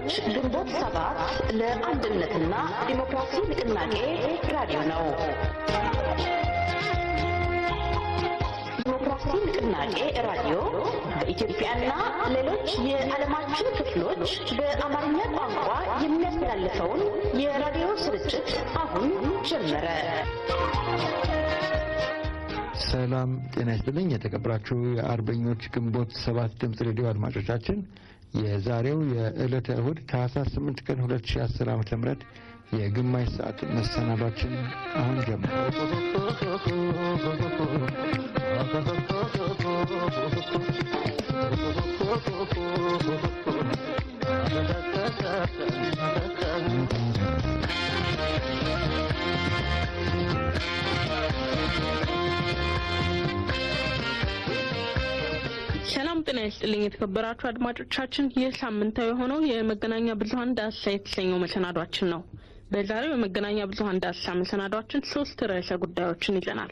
የአርበኞች ግንቦት 7 ለአንድነትና ዲሞክራሲ ንቅናቄ ራዲዮ ነው። ዲሞክራሲ ንቅናቄ ራዲዮ በኢትዮጵያና ሌሎች የዓለማችን ክፍሎች በአማርኛ ቋንቋ የሚያስተላልፈውን የራዲዮ ስርጭት አሁን ጀመረ። ሰላም ጤና ይስጥልኝ። የተከበራችሁ የአርበኞች ግንቦት 7 ድምጽ ሬዲዮ አድማጮቻችን፣ የዛሬው የዕለተ እሁድ ታህሳስ 8 ቀን 2010 ዓ.ም የግማሽ ሰዓት መሰናዷችን አሁን ጀመረ። ሰላም ጤና ይስጥልኝ የተከበራችሁ አድማጮቻችን፣ ይህ ሳምንታዊ የሆነው የመገናኛ ብዙሃን ዳሰሳ የተሰኘው መሰናዷችን ነው። በዛሬው የመገናኛ ብዙሃን ዳሰሳ መሰናዷችን 3 ርዕሰ ጉዳዮችን ይዘናል።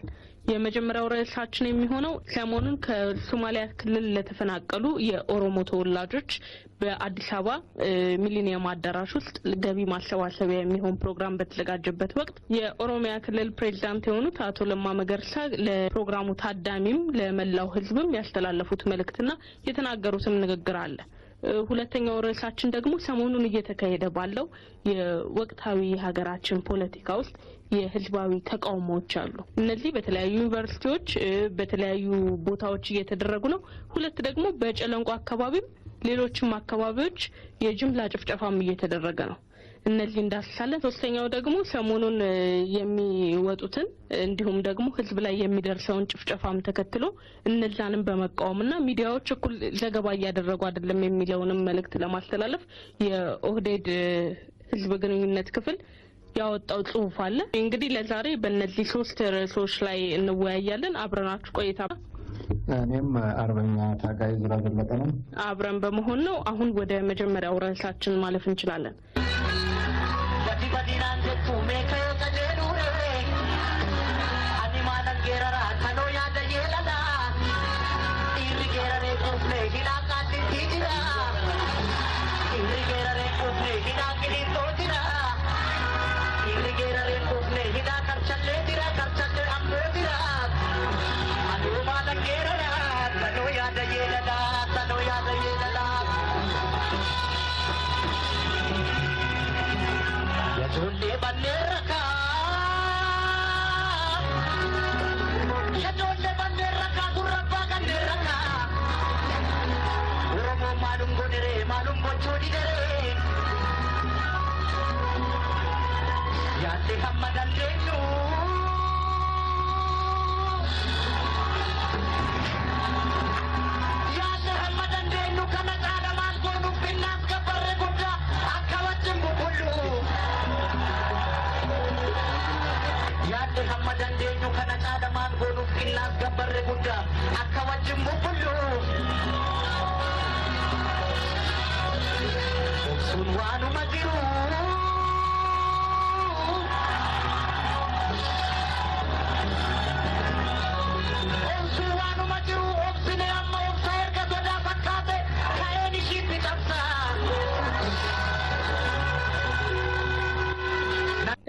የመጀመሪያው ርዕሳችን የሚሆነው ሰሞኑን ከሶማሊያ ክልል ለተፈናቀሉ የኦሮሞ ተወላጆች በአዲስ አበባ ሚሊኒየም አዳራሽ ውስጥ ገቢ ማሰባሰቢያ የሚሆን ፕሮግራም በተዘጋጀበት ወቅት የኦሮሚያ ክልል ፕሬዝዳንት የሆኑት አቶ ለማ መገርሳ ለፕሮግራሙ ታዳሚም ለመላው ሕዝብም ያስተላለፉት መልእክትና የተናገሩትም ንግግር አለ። ሁለተኛው ርዕሳችን ደግሞ ሰሞኑን እየተካሄደ ባለው የወቅታዊ ሀገራችን ፖለቲካ ውስጥ የህዝባዊ ተቃውሞዎች አሉ። እነዚህ በተለያዩ ዩኒቨርሲቲዎች በተለያዩ ቦታዎች እየተደረጉ ነው። ሁለት ደግሞ በጨለንቆ አካባቢም ሌሎችም አካባቢዎች የጅምላ ጭፍጨፋም እየተደረገ ነው። እነዚህ እንዳስሳለን። ሶስተኛው ደግሞ ሰሞኑን የሚወጡትን እንዲሁም ደግሞ ህዝብ ላይ የሚደርሰውን ጭፍጨፋም ተከትሎ እነዛንም በመቃወምና ሚዲያዎች እኩል ዘገባ እያደረጉ አይደለም የሚለውንም መልእክት ለማስተላለፍ የኦህዴድ ህዝብ ግንኙነት ክፍል ያወጣው ጽሁፍ አለ። እንግዲህ ለዛሬ በእነዚህ 3 ርዕሶች ላይ እንወያያለን። አብረናችሁ ቆይታ እኔም አርበኛ ታጋይ ዝራ ዘለቀ ነኝ። አብረን በመሆን ነው። አሁን ወደ መጀመሪያው ርዕሳችን ማለፍ እንችላለን።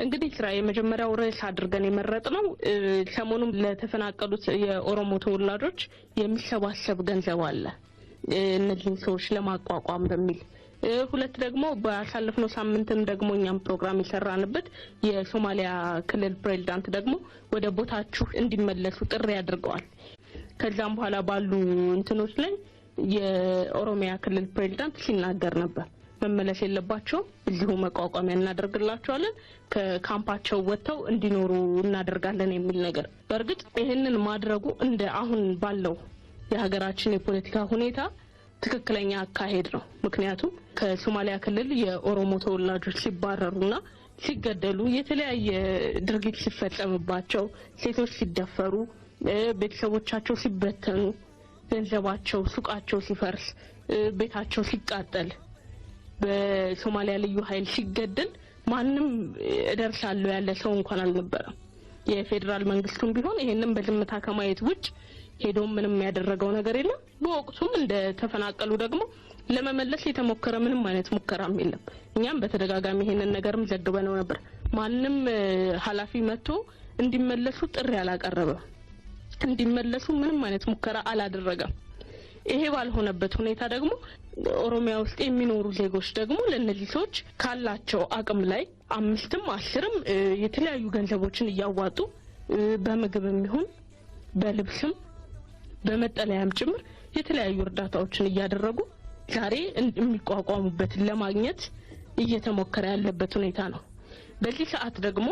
እንግዲህ ስራ የመጀመሪያው ርዕስ አድርገን የመረጥነው ሰሞኑን ለተፈናቀሉት የኦሮሞ ተወላጆች የሚሰባሰብ ገንዘብ አለ እነዚህን ሰዎች ለማቋቋም በሚል፣ ሁለት ደግሞ ባሳለፍነው ሳምንትም ደግሞ እኛም ፕሮግራም የሰራንበት የሶማሊያ ክልል ፕሬዝዳንት ደግሞ ወደ ቦታችሁ እንዲመለሱ ጥሪ አድርገዋል። ከዛም በኋላ ባሉ እንትኖች ላይ የኦሮሚያ ክልል ፕሬዝዳንት ሲናገር ነበር። መመለስ የለባቸውም፣ እዚሁ መቋቋሚያ እናደርግላቸዋለን፣ ከካምፓቸው ወጥተው እንዲኖሩ እናደርጋለን የሚል ነገር። በእርግጥ ይህንን ማድረጉ እንደ አሁን ባለው የሀገራችን የፖለቲካ ሁኔታ ትክክለኛ አካሄድ ነው። ምክንያቱም ከሶማሊያ ክልል የኦሮሞ ተወላጆች ሲባረሩና ሲገደሉ፣ የተለያየ ድርጊት ሲፈጸምባቸው፣ ሴቶች ሲደፈሩ፣ ቤተሰቦቻቸው ሲበተኑ፣ ገንዘባቸው፣ ሱቃቸው ሲፈርስ፣ ቤታቸው ሲቃጠል፣ በሶማሊያ ልዩ ኃይል ሲገደል ማንም እደርሳለሁ ያለ ሰው እንኳን አልነበረም። የፌዴራል መንግስቱም ቢሆን ይሄንን በዝምታ ከማየት ውጭ ሄዶ ምንም ያደረገው ነገር የለም። በወቅቱም እንደተፈናቀሉ ደግሞ ለመመለስ የተሞከረ ምንም አይነት ሙከራም የለም። እኛም በተደጋጋሚ ይሄንን ነገርም ዘግበነው ነበር። ማንም ኃላፊ መጥቶ እንዲመለሱ ጥሪ አላቀረበም። እንዲመለሱ ምንም አይነት ሙከራ አላደረገም። ይሄ ባልሆነበት ሁኔታ ደግሞ ኦሮሚያ ውስጥ የሚኖሩ ዜጎች ደግሞ ለእነዚህ ሰዎች ካላቸው አቅም ላይ 5ም 10ም የተለያዩ ገንዘቦችን እያዋጡ በምግብም ይሁን በልብስም በመጠለያም ጭምር የተለያዩ እርዳታዎችን እያደረጉ ዛሬ የሚቋቋሙበትን ለማግኘት እየተሞከረ ያለበት ሁኔታ ነው። በዚህ ሰዓት ደግሞ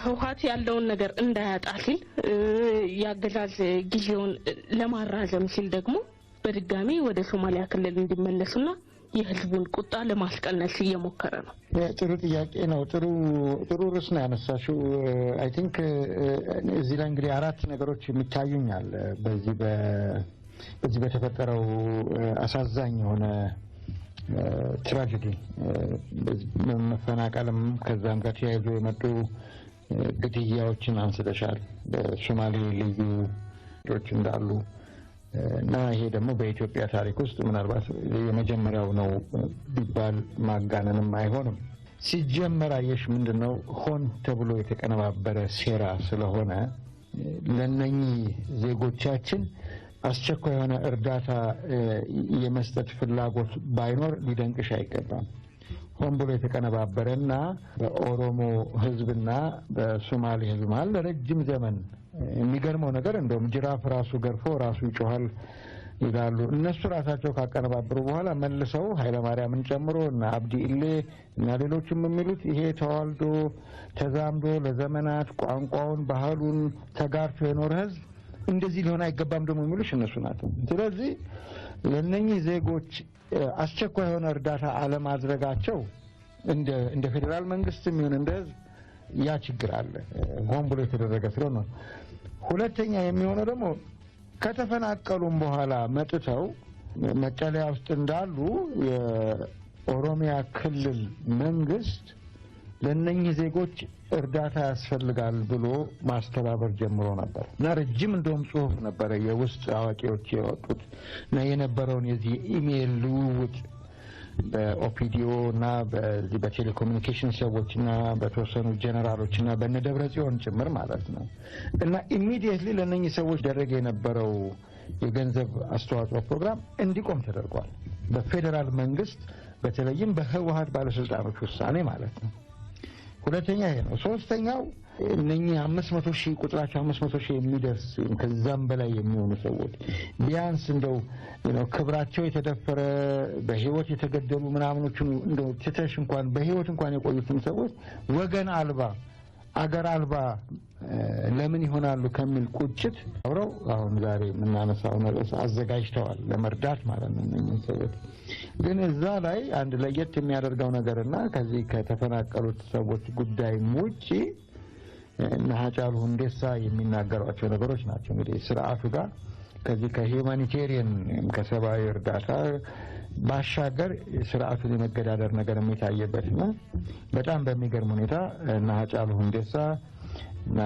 ህወሓት ያለውን ነገር እንዳያጣ ሲል ያገዛዝ ጊዜውን ለማራዘም ሲል ደግሞ በድጋሚ ወደ ሶማሊያ ክልል እንዲመለሱና የህዝቡን ቁጣ ለማስቀነስ እየሞከረ ነው። ጥሩ ጥያቄ ነው። ጥሩ ርዕስ ነው ያነሳሽው። I think እዚህ ላይ እንግዲህ አራት ነገሮች የሚታዩኛል በዚህ በተፈጠረው አሳዛኝ የሆነ tragedy፣ መፈናቀልም ከዛም ጋር ተያይዞ የመጡ ግድያዎችን አንስተሻል። በሶማሌ ልዩ እንዳሉ እና ይሄ ደግሞ በኢትዮጵያ ታሪክ ውስጥ ምናልባት የመጀመሪያው ነው ቢባል ማጋነንም አይሆንም። ሲጀመር አየሽ ምንድነው ሆን ተብሎ የተቀነባበረ ሴራ ስለሆነ ለነኚህ ዜጎቻችን አስቸኳይ የሆነ እርዳታ የመስጠት ፍላጎት ባይኖር ሊደንቅሽ አይገባም። ሆን ብሎ የተቀነባበረና በኦሮሞ ህዝብና በሶማሌ ህዝብ መሃል ለረጅም ዘመን የሚገርመው ነገር እንደውም ጅራፍ ራሱ ገርፎ ራሱ ይጮሃል ይላሉ። እነሱ ራሳቸው ካቀነባበሩ በኋላ መልሰው ኃይለማርያምን ጨምሮ እና አብዲ ኢሌ እና ሌሎችም የሚሉት ይሄ ተዋልዶ ተዛምዶ ለዘመናት ቋንቋውን ባህሉን ተጋርቶ የኖረ ህዝብ እንደዚህ ሊሆን አይገባም ደግሞ የሚሉሽ እነሱ ናቸው። ስለዚህ ለነኚህ ዜጎች አስቸኳይ የሆነ እርዳታ አለማድረጋቸው እንደ ፌዴራል መንግስትም ይሁን እንደ ህዝብ ያ ችግር አለ፣ ሆን ብሎ የተደረገ ስለሆነ። ሁለተኛ የሚሆነው ደግሞ ከተፈናቀሉም በኋላ መጥተው መጠለያ ውስጥ እንዳሉ የኦሮሚያ ክልል መንግስት ለነኚህ ዜጎች እርዳታ ያስፈልጋል ብሎ ማስተባበር ጀምሮ ነበር እና ረጅም እንደውም ጽሁፍ ነበረ የውስጥ አዋቂዎች የወጡት እና የነበረውን የዚህ ኢሜል ልውውጥ በኦፒዲኦ እና በዚህ በቴሌኮሙኒኬሽን ሰዎች እና በተወሰኑ ጀነራሎች እና በነ ደብረ ጽዮን ጭምር ማለት ነው። እና immediately ለነኚህ ሰዎች ደረገ የነበረው የገንዘብ አስተዋጽኦ ፕሮግራም እንዲቆም ተደርጓል። በፌዴራል መንግስት በተለይም በህወሓት ባለስልጣኖች ውሳኔ ማለት ነው። ሁለተኛ ይሄ ነው። ሶስተኛው እነኚህ 500,000 ቁጥራቸው 500,000 የሚደርስ ከዛም በላይ የሚሆኑ ሰዎች ቢያንስ እንደው ክብራቸው የተደፈረ በህይወት የተገደሉ ምናምኖችን እንደው ትተሽ እንኳን በህይወት እንኳን የቆዩትን ሰዎች ወገን አልባ አገር አልባ ለምን ይሆናሉ ከሚል ቁጭት አብረው አሁን ዛሬ የምናነሳውን ርዕስ አዘጋጅተዋል ለመርዳት ማለት ነው። እነኚህን ሰዎች ግን እዛ ላይ አንድ ለየት የሚያደርገው ነገርና ከዚህ ከተፈናቀሉት ሰዎች ጉዳይም ውጪ እነ ሃጫሉ ሁንዴሳ የሚናገሯቸው ነገሮች ናቸው። እንግዲህ ስርዓቱ ጋር ከዚህ ከሂውማኒቴሪያን ከሰብአዊ እርዳታ ባሻገር ስርዓቱን የመገዳደር ነገር የሚታየበትና በጣም በሚገርም ሁኔታ እነ ሃጫሉ ሁንዴሳ እና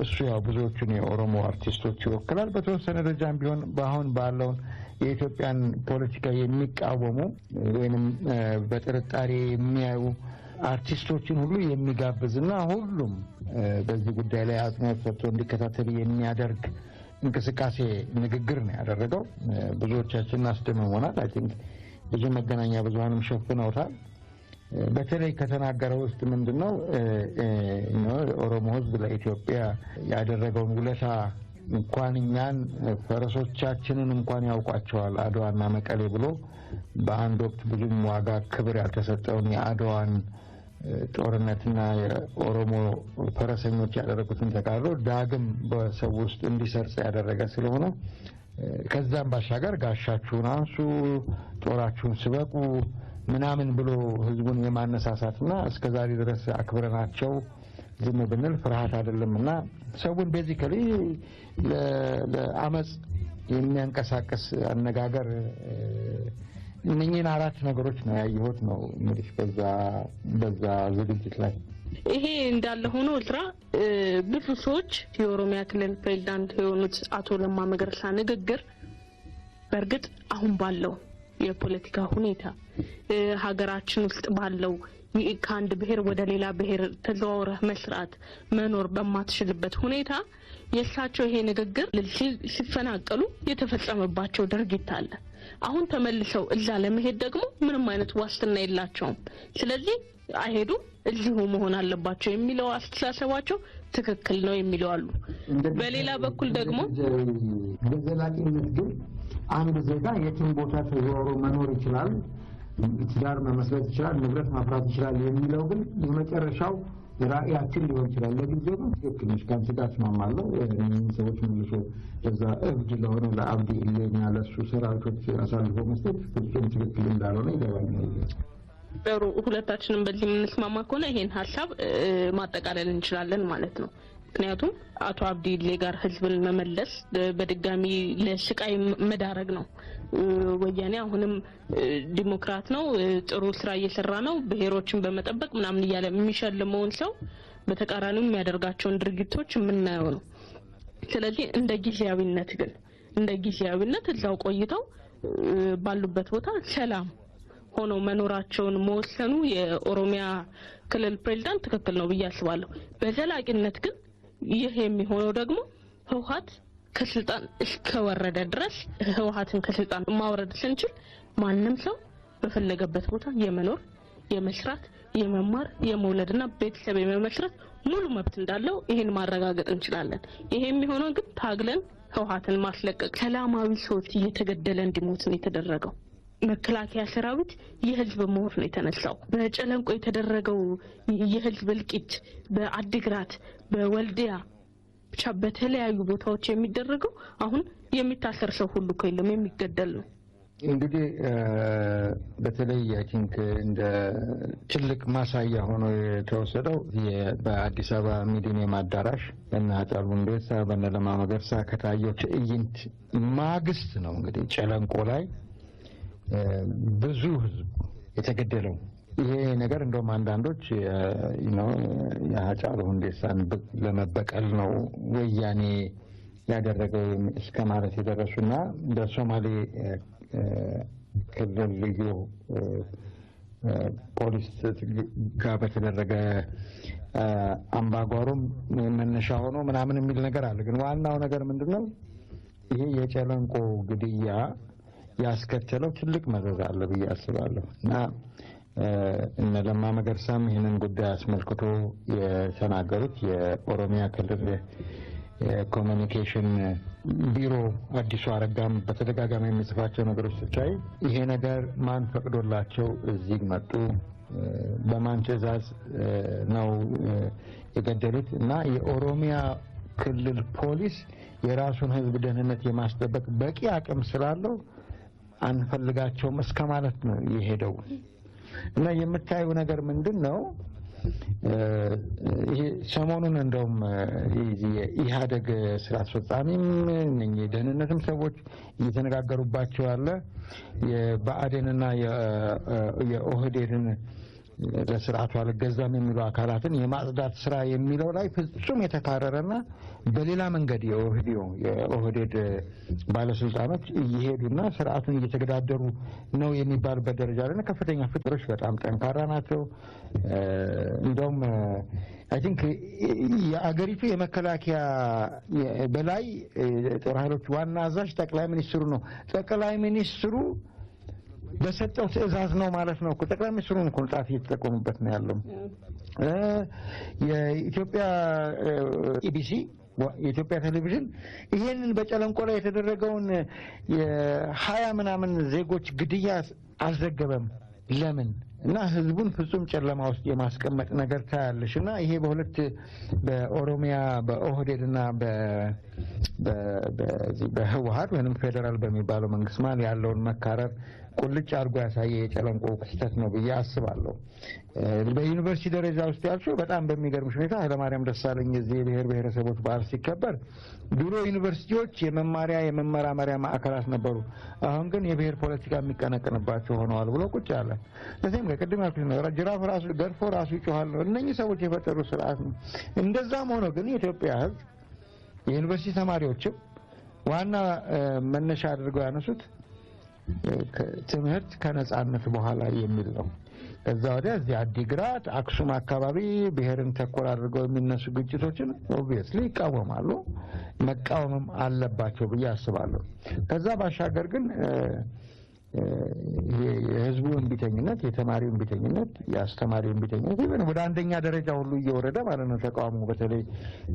እሱ ያው ብዙዎቹን የኦሮሞ አርቲስቶች ይወክላል። በተወሰነ ደረጃም ቢሆን በአሁን ባለው የኢትዮጵያን ፖለቲካ የሚቃወሙ ወይንም በጥርጣሬ የሚያዩ አርቲስቶችን ሁሉ የሚጋብዝና ሁሉም በዚህ ጉዳይ ላይ አጽንኦት ሰጥቶ እንዲከታተል የሚያደርግ እንቅስቃሴ ንግግር ነው ያደረገው። ብዙዎቻችንን አስደምሞናል። I think ብዙ መገናኛ ብዙሃንም ሸፍነውታል። በተለይ ከተናገረው ውስጥ ምንድነው ኦሮሞ ሕዝብ ለኢትዮጵያ ያደረገውን ውለታ እንኳን እኛን ፈረሶቻችንን እንኳን ያውቋቸዋል አድዋና መቀሌ ብሎ በአንድ ወቅት ብዙም ዋጋ ክብር ያልተሰጠውን የአድዋን ጦርነትና የኦሮሞ ፈረሰኞች ያደረጉትን ተጋድሎ ዳግም በሰው ውስጥ እንዲሰርጽ ያደረገ ስለሆነ ከዛም ባሻገር ጋሻችሁን አንሱ፣ ጦራችሁን ስበቁ ምናምን ብሎ ህዝቡን የማነሳሳትና እስከዛሬ ድረስ አክብረናቸው ዝም ብንል ፍርሃት አይደለምና ሰውን basically ለአመጽ የሚያንቀሳቅስ አነጋገር እነኚህን አራት ነገሮች ነው ያየሁት ነው እንግዲህ በዛ ዝግጅት ላይ። ይሄ እንዳለ ሆኖ እዝራ፣ ብዙ ሰዎች የኦሮሚያ ክልል ፕሬዚዳንት የሆኑት አቶ ለማ መገርሳ ንግግር በእርግጥ አሁን ባለው የፖለቲካ ሁኔታ፣ ሀገራችን ውስጥ ባለው ከአንድ ብሔር ወደ ሌላ ብሔር ተዘዋውረህ መስራት መኖር በማትችልበት ሁኔታ የእሳቸው ይሄ ንግግር፣ ሲፈናቀሉ የተፈጸመባቸው ድርጊት አለ። አሁን ተመልሰው እዛ ለመሄድ ደግሞ ምንም አይነት ዋስትና የላቸውም። ስለዚህ አይሄዱም፣ እዚሁ መሆን አለባቸው የሚለው አስተሳሰባቸው ትክክል ነው የሚለው አሉ። በሌላ በኩል ደግሞ በዘላቂነት ግን አንድ ዜጋ የትም ቦታ ተዘዋውሮ መኖር ይችላል፣ ትዳር መመስረት ይችላል፣ ንብረት ማፍራት ይችላል የሚለው ግን የመጨረሻው ራዕያችን ሊሆን ይችላል። ለጊዜው ግን ትክክል ነሽ፣ ከአንቺ ጋር እስማማለሁ። እነኝህን ሰዎች መልሶ ለዛ እብድ ለሆነ ለአብዲ ኢሌና ለእሱ ሰራዊቶች አሳልፎ መስጠት ፍጹም ትክክል እንዳልሆነ ይገባኛል። ጥሩ፣ ሁለታችንም በዚህ የምንስማማ ከሆነ ይሄን ሀሳብ ማጠቃለል እንችላለን ማለት ነው። ምክንያቱም አቶ አብዲ ኢሌ ጋር ህዝብን መመለስ በድጋሚ ለስቃይ መዳረግ ነው። ወያኔ አሁንም ዲሞክራት ነው፣ ጥሩ ስራ እየሰራ ነው፣ ብሔሮችን በመጠበቅ ምናምን እያለ የሚሸልመውን ሰው በተቃራኒው የሚያደርጋቸውን ድርጊቶች የምናየው ነው። ስለዚህ እንደ ጊዜያዊነት ግን እንደ ጊዜያዊነት እዛው ቆይተው ባሉበት ቦታ ሰላም ሆነው መኖራቸውን መወሰኑ የኦሮሚያ ክልል ፕሬዚዳንት ትክክል ነው ብዬ አስባለሁ። በዘላቂነት ግን ይህ የሚሆነው ደግሞ ህወሓት ከስልጣን እስከወረደ ድረስ፣ ህወሓትን ከስልጣን ማውረድ ስንችል ማንም ሰው በፈለገበት ቦታ የመኖር፣ የመስራት፣ የመማር፣ የመውለድና ቤተሰብ የመመስረት ሙሉ መብት እንዳለው ይሄን ማረጋገጥ እንችላለን። ይሄ የሚሆነው ግን ታግለን ህወሓትን ማስለቀቅ፣ ሰላማዊ ሰዎች እየተገደለ እንዲሞት ነው የተደረገው። መከላከያ ሰራዊት የህዝብ መሆን ነው የተነሳው። በጨለንቆ የተደረገው የህዝብ እልቂት፣ በአዲግራት፣ በወልዲያ፣ ብቻ በተለያዩ ቦታዎች የሚደረገው፣ አሁን የሚታሰር ሰው ሁሉ እኮ የለም፣ የሚገደል ነው። እንግዲህ በተለይ I think እንደ ትልቅ ማሳያ ሆኖ የተወሰደው በአዲስ አበባ ሚሊኒየም አዳራሽ በነ ሃጫሉ ሁንዴሳ፣ በነ ለማ መገርሳ ከታየው ትዕይንት ማግስት ነው እንግዲህ ጨለንቆ ላይ ብዙ ህዝብ የተገደለው። ይሄ ነገር እንደውም አንዳንዶች የሃጫሉ ሁንዴሳን ለመበቀል ነው ወያኔ ያደረገው እስከ ማለት የደረሱና በሶማሌ ክልል ልዩ ፖሊስ ጋር በተደረገ አምባጓሮም መነሻ ሆኖ ምናምን የሚል ነገር አለ። ግን ዋናው ነገር ምንድን ነው? ይሄ የጨለንቆ ግድያ ያስከተለው ትልቅ መዘዝ አለ ብዬ አስባለሁ እና እነ ለማ መገርሳም ይህንን ጉዳይ አስመልክቶ የተናገሩት፣ የኦሮሚያ ክልል የኮሚኒኬሽን ቢሮ አዲሱ አረጋም በተደጋጋሚ የሚጽፋቸው ነገሮች ስታይ ይሄ ነገር ማን ፈቅዶላቸው እዚህ መጡ፣ በማን ትዕዛዝ ነው የገደሉት እና የኦሮሚያ ክልል ፖሊስ የራሱን ሕዝብ ደህንነት የማስጠበቅ በቂ አቅም ስላለው አንፈልጋቸውም እስከ ማለት ነው የሄደው። እና የምታየው ነገር ምንድን ነው? ይሄ ሰሞኑን እንደውም የኢህአደግ ስራ አስፈጻሚም እነኚህ የደህንነትም ሰዎች እየተነጋገሩባቸው ያለ የብአዴንና የኦህዴድን ለስርዓቱ አልገዛም የሚሉ አካላትን የማጽዳት ስራ የሚለው ላይ ፍጹም የተካረረና በሌላ መንገድ የኦህዲዮ የኦህዴድ ባለስልጣኖች እየሄዱና ስርዓቱን እየተገዳደሩ ነው የሚባልበት ደረጃ ላይ ከፍተኛ ፍጥሮች በጣም ጠንካራ ናቸው። እንደውም I think የአገሪቱ የመከላከያ በላይ ጦር ኃይሎች ዋና አዛዥ ጠቅላይ ሚኒስትሩ ነው። ጠቅላይ ሚኒስትሩ በሰጠው ትዕዛዝ ነው ማለት ነው እኮ። ጠቅላይ ሚኒስትሩን እኮ ጣት እየተጠቆሙበት ነው ያለው። የኢትዮጵያ ኢቢሲ፣ የኢትዮጵያ ቴሌቪዥን ይሄንን በጨለንቆ ላይ የተደረገውን የ20 ምናምን ዜጎች ግድያ አልዘገበም። ለምን? እና ህዝቡን ፍጹም ጨለማ ውስጥ የማስቀመጥ ነገር ታያለሽ። እና ይሄ በሁለት በኦሮሚያ በኦህዴድ እና በህወሀት ወይም ፌዴራል በሚባለው መንግስት መሀል ያለውን መካረር ቁልጭ አድርጎ ያሳየ የጨለንቆ ክስተት ነው ብዬ አስባለሁ። በዩኒቨርሲቲ ደረጃ ውስጥ ያልሽው በጣም በሚገርምሽ ሁኔታ ኃይለማርያም ደሳለኝ እዚህ የብሔር ብሔረሰቦች በዓል ሲከበር ድሮ ዩኒቨርሲቲዎች የመማሪያ የመመራመሪያ ማዕከላት ነበሩ፣ አሁን ግን የብሔር ፖለቲካ የሚቀነቅንባቸው ሆነዋል ብሎ ቁጭ አለ። ለዚህም ቅድም ያልኩት ነው፣ ጅራፍ ራሱ ገርፎ ራሱ ይጮሃል ነው። እነኚህ ሰዎች የፈጠሩ ስርዓት ነው። እንደዛም ሆኖ ግን የኢትዮጵያ ሕዝብ የዩኒቨርሲቲ ተማሪዎችም ዋና መነሻ አድርገው ያነሱት ትምህርት ከነጻነት በኋላ የሚል ነው። ከዛ ወዲያ እዚህ አዲግራት፣ አክሱም አካባቢ ብሔርን ተኮር አድርገው የሚነሱ ግጭቶችን obviously ይቃወማሉ። መቃወምም አለባቸው ብዬ አስባለሁ። ከዛ ባሻገር ግን የህዝቡ እምቢተኝነት፣ የተማሪው እምቢተኝነት፣ የአስተማሪው እምቢተኝነት even ወደ አንደኛ ደረጃ ሁሉ እየወረደ ማለት ነው። ተቃውሞ በተለይ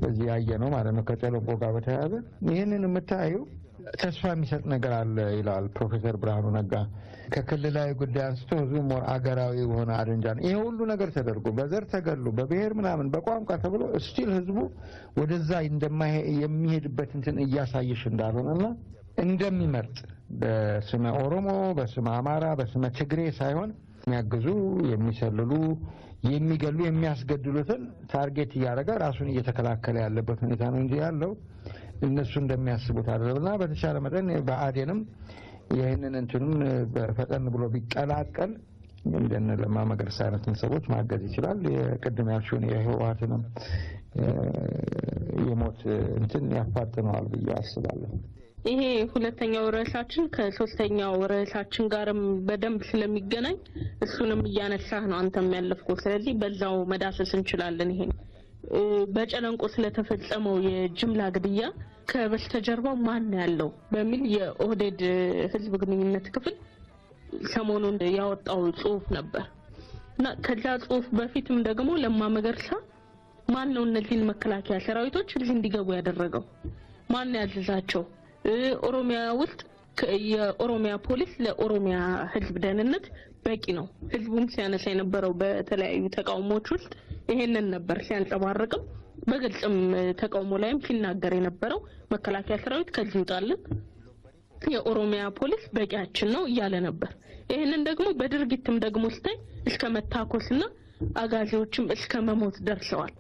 እዚህ ያየ ነው ማለት ነው። ከጨለንቆ ጋር በተያያዘ ይህንን የምታዩ ተስፋ የሚሰጥ ነገር አለ ይላል ፕሮፌሰር ብርሃኑ ነጋ። ከክልላዊ ጉዳይ አንስቶ ህዝቡ more አገራዊ የሆነ አጀንዳ ነው። ይሄ ሁሉ ነገር ተደርጎ በዘር ተገሎ በብሔር ምናምን በቋንቋ ተብሎ still ህዝቡ ወደዛ የሚሄድበት እንትን እያሳየሽ እንዳልሆነና እንደሚመርጥ በስመ ኦሮሞ፣ በስመ አማራ፣ በስመ ትግሬ ሳይሆን የሚያግዙ፣ የሚሰልሉ፣ የሚገሉ፣ የሚያስገድሉትን target እያደረገ ራሱን እየተከላከለ ያለበት ሁኔታ ነው እንጂ ያለው እነሱ እንደሚያስቡት አይደለም። እና በተቻለ መጠን ብአዴንም ይህንን እንትኑን ፈጠን ብሎ ቢቀላቀል እንደነ ለማ መገርሳ አይነትን ሰዎች ማገዝ ይችላል። የቅድም ያልሽውን የህወሓትንም የሞት እንትን ያፋጥነዋል ብዬ አስባለሁ። ይሄ ሁለተኛው ርዕሳችን ከሶስተኛው ርዕሳችን ጋርም በደንብ ስለሚገናኝ እሱንም እያነሳህ ነው አንተም ያለፍከው። ስለዚህ በዛው መዳሰስ እንችላለን። ይሄን በጨለንቆ ስለተፈጸመው የጅምላ ግድያ ከበስተጀርባው ማን ያለው በሚል የኦህዴድ ህዝብ ግንኙነት ክፍል ሰሞኑን ያወጣው ጽሁፍ ነበር እና ከዛ ጽሁፍ በፊትም ደግሞ ለማ መገርሳ ማን ነው እነዚህን መከላከያ ሰራዊቶች እዚህ እንዲገቡ ያደረገው? ማን ያዘዛቸው? ኦሮሚያ ውስጥ የኦሮሚያ ፖሊስ ለኦሮሚያ ህዝብ ደህንነት በቂ ነው። ህዝቡም ሲያነሳ የነበረው በተለያዩ ተቃውሞዎች ውስጥ ይሄንን ነበር ሲያንጸባርቅም በግልጽም ተቃውሞ ላይም ሲናገር የነበረው መከላከያ ሰራዊት ከዚህ ይውጣልን፣ የኦሮሚያ ፖሊስ በቂያችን ነው እያለ ነበር። ይሄንን ደግሞ በድርጊትም ደግሞ ስታይ እስከ መታኮስና አጋዚዎችም እስከ መሞት ደርሰዋል።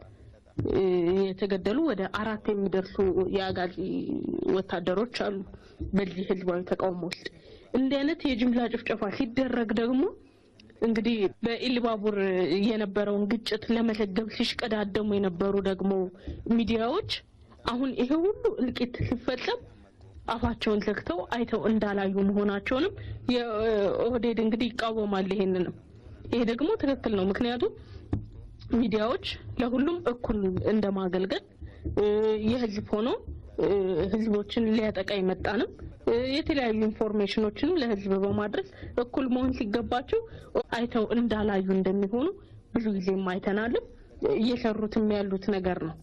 የተገደሉ ወደ 4 የሚደርሱ የአጋዚ ወታደሮች አሉ በዚህ ህዝባዊ ተቃውሞ ውስጥ። እንዲህ አይነት የጅምላ ጭፍጨፋ ሲደረግ ደግሞ እንግዲህ በኢሉባቡር የነበረውን ግጭት ለመዘገብ ሲሽቀዳደሙ የነበሩ ደግሞ ሚዲያዎች አሁን ይሄ ሁሉ እልቂት ሲፈጸም አፋቸውን ዘግተው አይተው እንዳላዩ መሆናቸውንም የኦህዴድ እንግዲህ ይቃወማል። ይሄንንም ይሄ ደግሞ ትክክል ነው። ምክንያቱም ሚዲያዎች ለሁሉም እኩል እንደማገልገል የህዝብ ሆኖ ህዝቦችን ሊያጠቃ ይመጣንም የተለያዩ information ኦችንም ለህዝብ በማድረስ እኩል መሆን ሲገባቸው አይተው እንዳላዩ እንደሚሆኑ ብዙ ጊዜም አይተናል። እየሰሩትም ያሉት ነገር ነው።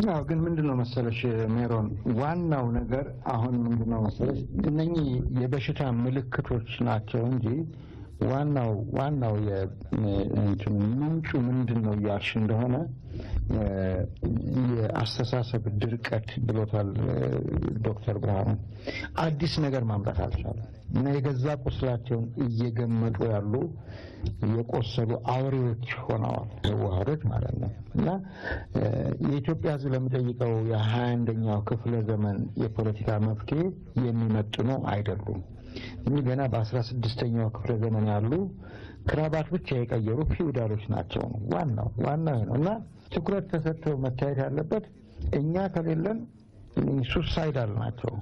አዎ፣ ግን ምንድነው መሰለሽ ሜሮን፣ ዋናው ነገር አሁን ምንድነው መሰለሽ እነኚህ የበሽታ ምልክቶች ናቸው እንጂ ዋናው የእንትኑ ምንጩ ምንድነው እያልሽ እንደሆነ የአስተሳሰብ ድርቀት ብሎታል ዶክተር ብርሃኑ። አዲስ ነገር ማምጣት አልቻለም እና የገዛ ቁስላቸውን እየገመጡ ያሉ የቆሰሉ አውሬዎች ሆነዋል፣ ህወሓቶች ማለት ነው። እና የኢትዮጵያ ህዝብ ለሚጠይቀው የ21ኛው ክፍለ ዘመን የፖለቲካ መፍትሄ የሚመጥኑ አይደሉም። እኚህ ገና በ16ኛው ክፍለ ዘመን ያሉ ክራባት ብቻ የቀየሩ ፊውዳሎች ናቸው። ዋናው ነው እና ትኩረት ተሰጥቶ መታየት ያለበት እኛ ከሌለን ሱሳይዳል ናቸው።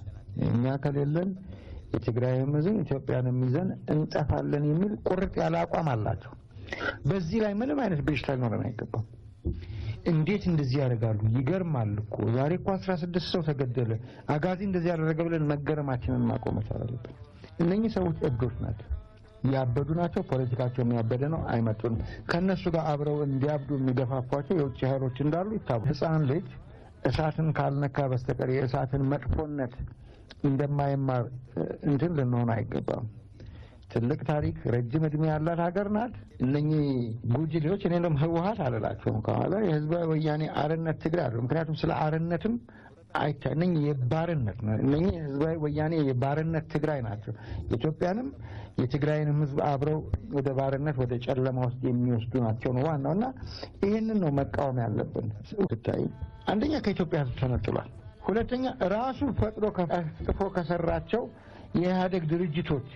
እኛ ከሌለን የትግራይም ህዝብ ኢትዮጵያንም ይዘን እንጠፋለን የሚል ቁርጥ ያለ አቋም አላቸው። በዚህ ላይ ምንም አይነት ብዥታ ሊኖረን አይገባም። እንዴት እንደዚህ ያደርጋሉ? ይገርማል እኮ ዛሬ እኮ 16 ሰው ተገደለ፣ አጋዚ እንደዚህ ያደረገ ብለን መገረማችንን ማቆም መቻል አለብን። እነኚህ ሰዎች እብዶች ናቸው፣ ያበዱ ናቸው። ፖለቲካቸው የሚያበደ ነው፣ አይመጡንም። ከነሱ ጋር አብረው እንዲያብዱ የሚገፋፏቸው የውጭ ኃይሎች እንዳሉ ይታወቃል። ህፃን ልጅ እሳትን ካልነካ በስተቀር የእሳትን መጥፎነት እንደማይማር እንትን ልንሆን አይገባም። ትልቅ ታሪክ ረጅም እድሜ ያላት ሀገር ናት። እነኚህ ጉጅሌዎች እኔ እንደውም ህወሓት አልላቸውም ከኋላ የህዝባዊ ወያኔ አርነት ትግራይ አይደሉም። ምክንያቱም ስለ አርነትም አይቻ እነኚህ የባርነት ነው። እነኚህ ህዝባዊ ወያኔ የባርነት ትግራይ ናቸው። ኢትዮጵያንም የትግራይንም ህዝብ አብረው ወደ ባርነት ወደ ጨለማ ውስጥ የሚወስዱ ናቸው ነው ዋናው። እና ይህንን ነው መቃወም ያለብን። ስታይ አንደኛ ከኢትዮጵያ ህዝብ ተነጥሏል። ሁለተኛ ራሱ ፈጥሮ ጽፎ ከሰራቸው የኢህአዴግ ድርጅቶች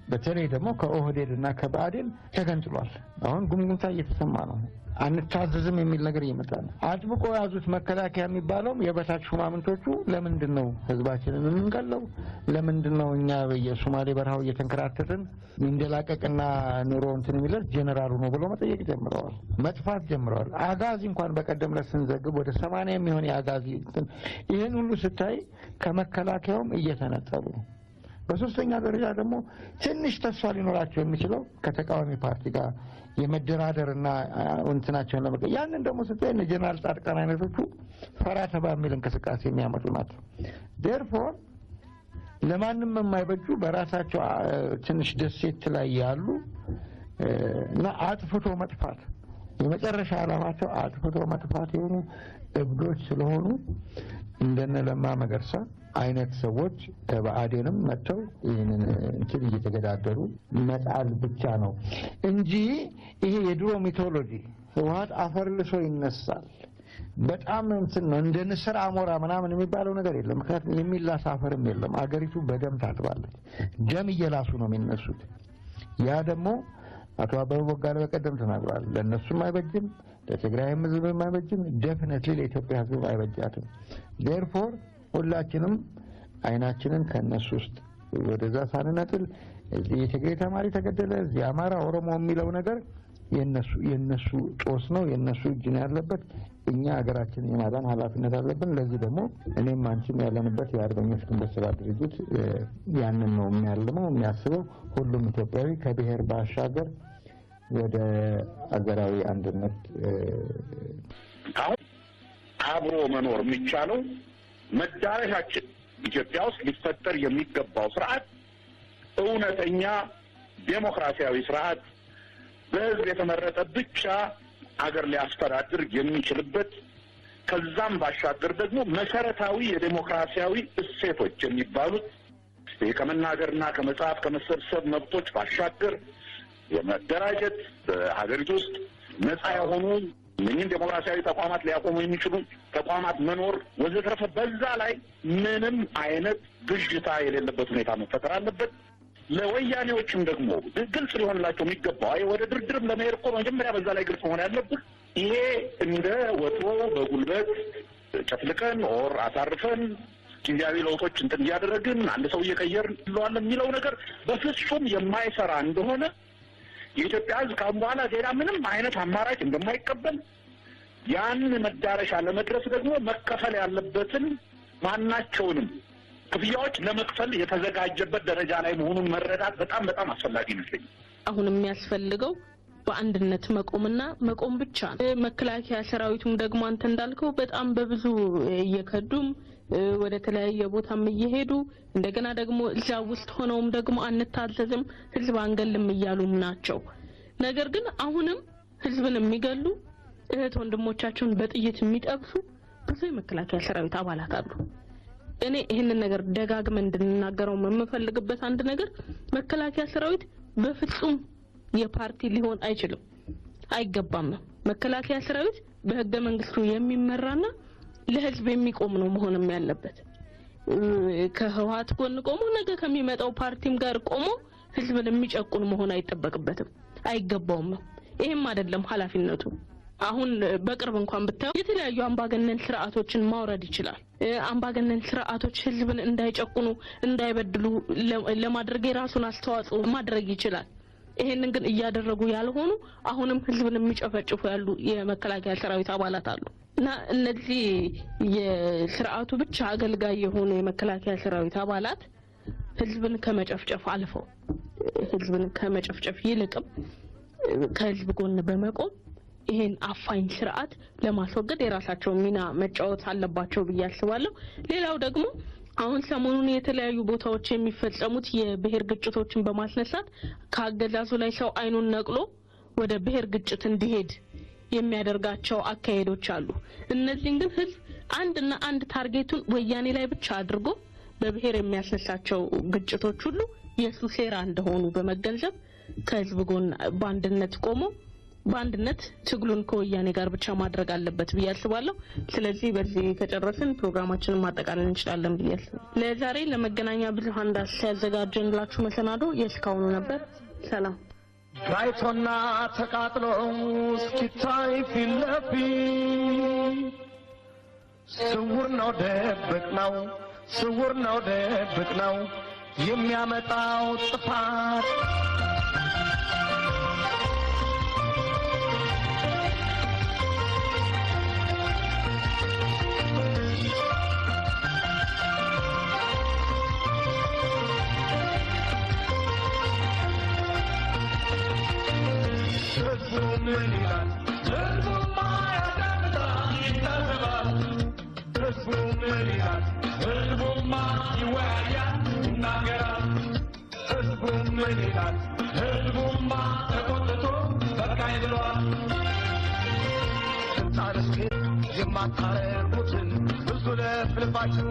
በተለይ ደግሞ ከኦህዴድ እና ከብአዴን ተገንጥሏል። አሁን ጉምጉምታ እየተሰማ ነው። አንታዘዝም የሚል ነገር እየመጣ ነው። አጥብቆ የያዙት መከላከያ የሚባለውም የበታች ሹማምንቶቹ ለምንድን ነው ህዝባችንን የምንገለው? ለምንድን ነው እኛ የሶማሌ በረሃው እየተንከራተትን ሚንደላቀቅና ኑሮ እንትን የሚለት ጄኔራሉ ነው ብሎ መጠየቅ ጀምረዋል። መጥፋት ጀምረዋል። አጋዚ እንኳን በቀደም ዕለት ስንዘግብ ወደ 80 የሚሆን የአጋዚ እንትን፣ ይህን ሁሉ ስታይ ከመከላከያውም እየተነጠሉ ነው። በሶስተኛ ደረጃ ደግሞ ትንሽ ተስፋ ሊኖራቸው የሚችለው ከተቃዋሚ ፓርቲ ጋር የመደራደርና እንትናቸውን ለመቀ ያንን ደግሞ ስታይ እነ ጀነራል ጻድቃን አይነቶቹ ፈራ ተባ የሚል እንቅስቃሴ የሚያመጡ ናቸው። Therefore ለማንም የማይበጁ በራሳቸው ትንሽ ደሴት ላይ ያሉ እና አጥፍቶ መጥፋት የመጨረሻ ዓላማቸው አጥፍቶ መጥፋት የሆኑ እብዶች ስለሆኑ እንደነ ለማ መገርሳ አይነት ሰዎች ከብአዴንም መጥተው ይህንን እንትን እየተገዳደሩ መጣል ብቻ ነው እንጂ ይሄ የድሮ mythology ህወሓት አፈር ልሶ ይነሳል በጣም እንትን ነው፣ እንደ ንስር አሞራ ምናምን የሚባለው ነገር የለም። ምክንያቱም የሚላስ አፈርም የለም። አገሪቱ በደም ታጥባለች። ደም እየላሱ ነው የሚነሱት። ያ ደግሞ አቶ አበበ ቦጋለ በቀደም ተናግሯል። ለእነሱም አይበጅም፣ ለትግራይም ህዝብም አይበጅም፣ definitely ለኢትዮጵያ ህዝብም አይበጃትም። Therefore ሁላችንም አይናችንን ከእነሱ ውስጥ ወደዛ ሳንነጥል እዚህ የትግሬ ተማሪ ተገደለ፣ እዚህ አማራ፣ ኦሮሞ የሚለው ነገር የነሱ ጦስ ነው፣ የነሱ እጅ ነው ያለበት። እኛ ሀገራችንን የማዳን ኃላፊነት አለብን። ለዚህ ደግሞ እኔም አንቺም ያለንበት የአርበኞች ግንቦት ሰባት ድርጅት ያንን ነው የሚያልመው የሚያስበው። ሁሉም ኢትዮጵያዊ ከብሔር ባሻገር ወደ አገራዊ አንድነት አሁን አብሮ መኖር የሚቻለው መዳረሻችን ኢትዮጵያ ውስጥ ሊፈጠር የሚገባው ስርዓት እውነተኛ ዴሞክራሲያዊ ስርዓት በህዝብ የተመረጠ ብቻ አገር ሊያስተዳድር የሚችልበት፣ ከዛም ባሻገር ደግሞ መሰረታዊ የዴሞክራሲያዊ እሴቶች የሚባሉት ይሄ ከመናገርና ከመጻፍ ከመሰብሰብ መብቶች ባሻገር የመደራጀት፣ በሀገሪቱ ውስጥ ነፃ የሆኑ እነኝህን ዴሞክራሲያዊ ተቋማት ሊያቆሙ የሚችሉ ተቋማት መኖር ወዘተረፈ፣ በዛ ላይ ምንም አይነት ብዥታ የሌለበት ሁኔታ መፈጠር አለበት። ለወያኔዎችም ደግሞ ግልጽ ሊሆንላቸው የሚገባው፣ አይ ወደ ድርድርም ለመሄድ እኮ መጀመሪያ በዛ ላይ ግልጽ መሆን ያለብን፣ ይሄ እንደ ወትሮ በጉልበት ጨፍልቀን or አሳርፈን ጊዜያዊ ለውጦች እንትን እያደረግን አንድ ሰው እየቀየርን እንለዋለን የሚለው ነገር በፍጹም የማይሰራ እንደሆነ፣ የኢትዮጵያ ሕዝብ ካሁን በኋላ ሌላ ምንም አይነት አማራጭ እንደማይቀበል፣ ያን መዳረሻ ለመድረስ ደግሞ መከፈል ያለበትን ማናቸውንም ክፍያዎች ለመክፈል የተዘጋጀበት ደረጃ ላይ መሆኑን መረዳት በጣም በጣም አስፈላጊ ይመስለኛል። አሁን የሚያስፈልገው በአንድነት መቆምና መቆም ብቻ ነው። መከላከያ ሰራዊቱም ደግሞ አንተ እንዳልከው በጣም በብዙ እየከዱም ወደ ተለያየ ቦታም እየሄዱ እንደገና ደግሞ እዛ ውስጥ ሆነውም ደግሞ አንታዘዝም፣ ህዝብ አንገልም እያሉም ናቸው። ነገር ግን አሁንም ህዝብን የሚገሉ፣ እህት ወንድሞቻቸውን በጥይት የሚጠብሱ ብዙ የመከላከያ ሰራዊት አባላት አሉ። እኔ ይህንን ነገር ደጋግመን እንድንናገረው የምፈልግበት አንድ ነገር መከላከያ ሰራዊት በፍጹም የፓርቲ ሊሆን አይችልም፣ አይገባም። መከላከያ ሰራዊት በህገ መንግስቱ የሚመራና ለህዝብ የሚቆም ነው መሆንም ያለበት። ከህወሓት ጎን ቆሞ ነገ ከሚመጣው ፓርቲም ጋር ቆሞ ህዝብን የሚጨቁን መሆን አይጠበቅበትም፣ አይገባውም። ይሄም አይደለም ኃላፊነቱ። አሁን በቅርብ እንኳን ብታየው የተለያዩ አምባገነን ስርዓቶችን ማውረድ ይችላል። አምባገነን ስርዓቶች ህዝብን እንዳይጨቁኑ እንዳይበድሉ ለማድረግ የራሱን አስተዋጽኦ ማድረግ ይችላል። ይሄንን ግን እያደረጉ ያልሆኑ አሁንም ህዝብን የሚጨፈጭፉ ያሉ የመከላከያ ሰራዊት አባላት አሉ። እና እነዚህ የስርዓቱ ብቻ አገልጋይ የሆኑ የመከላከያ ሰራዊት አባላት ህዝብን ከመጨፍጨፍ አልፈው፣ ህዝብን ከመጨፍጨፍ ይልቅም ከህዝብ ጎን በመቆም ይሄን አፋኝ ስርዓት ለማስወገድ የራሳቸውን ሚና መጫወት አለባቸው ብዬ አስባለሁ። ሌላው ደግሞ አሁን ሰሞኑን የተለያዩ ቦታዎች የሚፈጸሙት የብሔር ግጭቶችን በማስነሳት ከአገዛዙ ላይ ሰው አይኑን ነቅሎ ወደ ብሔር ግጭት እንዲሄድ የሚያደርጋቸው አካሄዶች አሉ። እነዚህን ግን ህዝብ አንድና አንድ target ኡን ወያኔ ላይ ብቻ አድርጎ በብሔር የሚያስነሳቸው ግጭቶች ሁሉ የሱ ሴራ እንደሆኑ በመገንዘብ ከህዝብ ጎን በአንድነት ቆሞ በአንድነት ትግሉን ከወያኔ ጋር ብቻ ማድረግ አለበት ብዬ አስባለሁ። ስለዚህ በዚህ ከጨረስን ፕሮግራማችንን ማጠቃለል እንችላለን ብዬ አስባለሁ። ለዛሬ ለመገናኛ ብዙሃን ዳሰሳ ያዘጋጀንላችሁ መሰናዶ የእስካሁኑ ነበር። ሰላም። ጋይቶና ተቃጥሎ እስኪታይ ፊት ለፊት፣ ስውር ነው ደብቅ ነው፣ ስውር ነው ደብቅ ነው የሚያመጣው ጥፋት። ህዝቡ ምን ይላል? ህዝቡማ ያዳምጣል፣ ይታዘባል። ህዝቡ ምን ይላል? ህዝቡማ ይወያያል፣ ይናገራል። ህዝቡ ምን ይላል? ህዝቡማ ተቆጥቶ በቃኝ ብሏል። ስልጣን እስኪ የማታረጉትን ብዙ ለፍልፋችሁ፣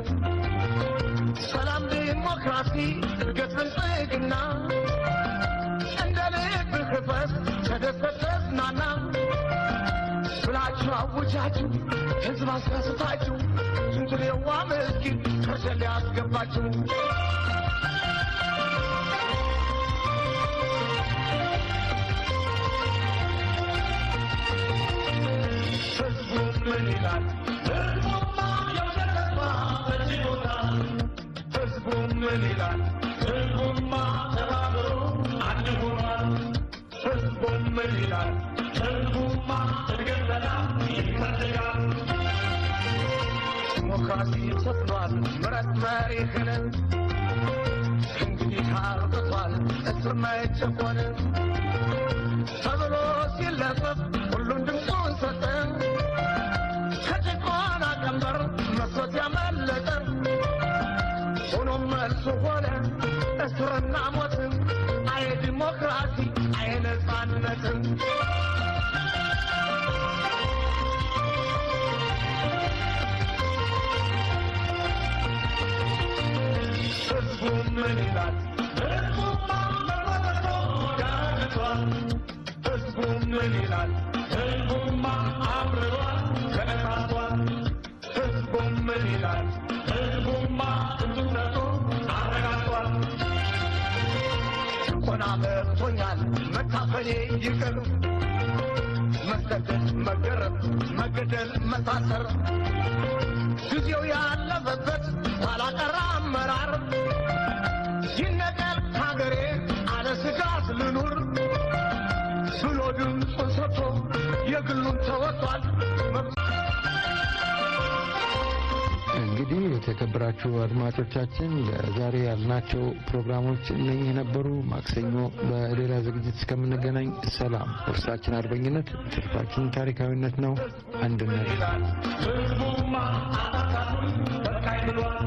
ሰላም፣ ዲሞክራሲ፣ እድገት፣ ብልጽግና፣ እንደ ልብ ክፈስ፣ ተደሰት፣ ተዝናና ብላችሁ አውጃችሁ ህዝብ አስረስታችሁ ስንቱን የዋ ምስኪን ከርቸሌ አስገባችሁ። ህዝቡ ምን ይላል? ህዝቡማ የውሸት ተስፋ ሰልችቶታል። ህዝቡ ምን ይላል? ህዝቡማ ተባብሮ አንድ ሆኗል። ህዝቡ ምን ይላል? ህዝቡማ እድገት፣ ሰላም ይፈልጋል። ዲሞክራሲ ሰፍኗል፣ ምረጥ መሪህን፣ እንግዲህ አብቅቷል እስር መጨቆን ተብሎ ሲለፈፍ ሁሉም ድምፁን ሰጠ። ከጭቆና ቀንበር መስሎት ያመለጠ፣ ሆኖም መልሱ ሆነ እስርና ሞት። አየ ዲሞክራሲ፣ አየ ነጻነት። ህዝቡ ምን ይላል? ህዝቡማ መረጠቶ ዳግቷል። ህዝቡ ምን ይላል? ህዝቡማ አምርሯል፣ ተነሳስቷል። ህዝቡ ምን ይላል? ህዝቡማ ድምፁን ሰጥቶ አረጋግጧል። ጭቆና በቅቶኛል፣ መታፈኔ ይቅር፣ መሰደድ፣ መገረፍ፣ መገደል፣ መታሰር፣ ጊዜው ያለፈበት ኋላቀር አመራር ይነቀል ሀገሬ፣ አለ ስጋት ልኑር ብሎ ድምፁን ሰጥቶ የግሉን ተወጥቷል። እንግዲህ የተከበራችሁ አድማጮቻችን፣ ለዛሬ ያልናቸው ፕሮግራሞች እነኚህ ነበሩ። ማክሰኞ በሌላ ዝግጅት እስከምንገናኝ ሰላም። ውርሳችን አርበኝነት፣ ትርፋችን ታሪካዊነት ነው። አንድነት። ህዝቡማ አታታሉኝ በቃኝ ብሏል።